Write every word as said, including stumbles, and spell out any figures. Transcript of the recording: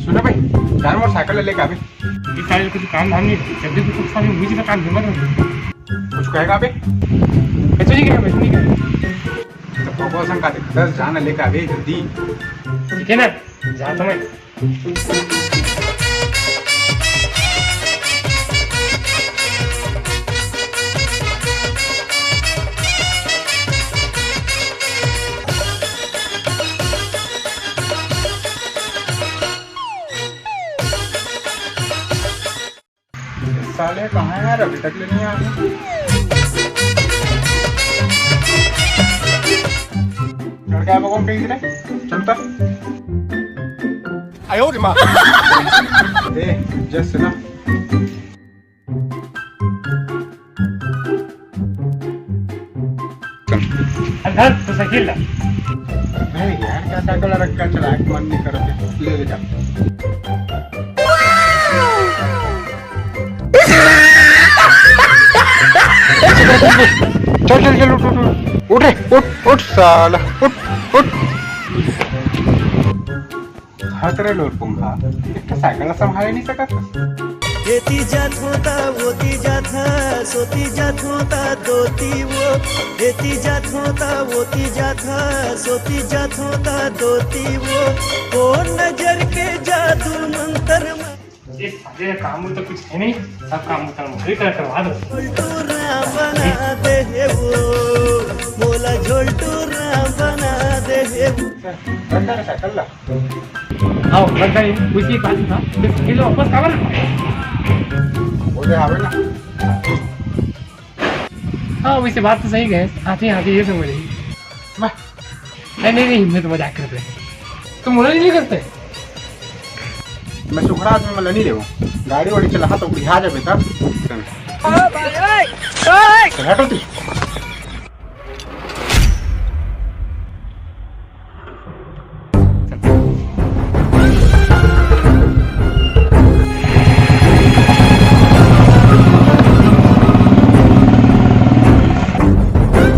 सुन ना भाई, यार मोर साइकिल ला लेके आबे। ये साले कुछ काम धाम नहीं, जल्दी कुछ साले मुझे तो काम हिम्मत नहीं। कुछ कहेगा अबे? कुछ नहीं कहेगा, कुछ नहीं कहेगा। तो पापा संग का देख, दस जाना लेके आबे जल्दी। ठीक है ना, जाता मैं। साले कहाँ है यार, अभी तक ले नहीं आया। लड़का है, वो कौन कहीं से? चलता। आयो रे माँ। ए, जस्ट ना। अंदर तो साइकिल ला। अरे यार, क्या साइकिल रख कर चला, मन नहीं करो, ले ले जा। चल, चल, चल, उठ, उठ, उठ। उठ रे, उठ, उठ साला, उठ, उठ। हट रे लोरपुंखा, एक ठो साइकिल ला संभाले नहीं सकत। एती जात होता, ओती जात हस, ओती जात होता, दोती वो। एती जात होता, ओती जात हस, ओती जात होता, दोती वो। कौन नजर के जादू मंतर मा- ये साले काम में तो कुछ है नहीं, सब काम तो हम ही कर करवा दो। झोलटूरा बना दे हे वो, मोला झोलटूरा बना दे हे वो। रख दे रे साइकिल ला। आओ, लग गई, उसी बात था। ये लो, बस काबर। वो दे आवे ना। हाँ, वैसे बात तो सही कहे, हाथी हाथी ये समझ रही। वाह। नहीं, नहीं, नहीं, मैं तो मजाक कर रहे। तुम बोलो नहीं करते। मैं सुखड़ा आदमी, मैं नहीं लेवो। गाड़ी वाड़ी चला तो बुढ़िया जाबे तब। तो हटो तू।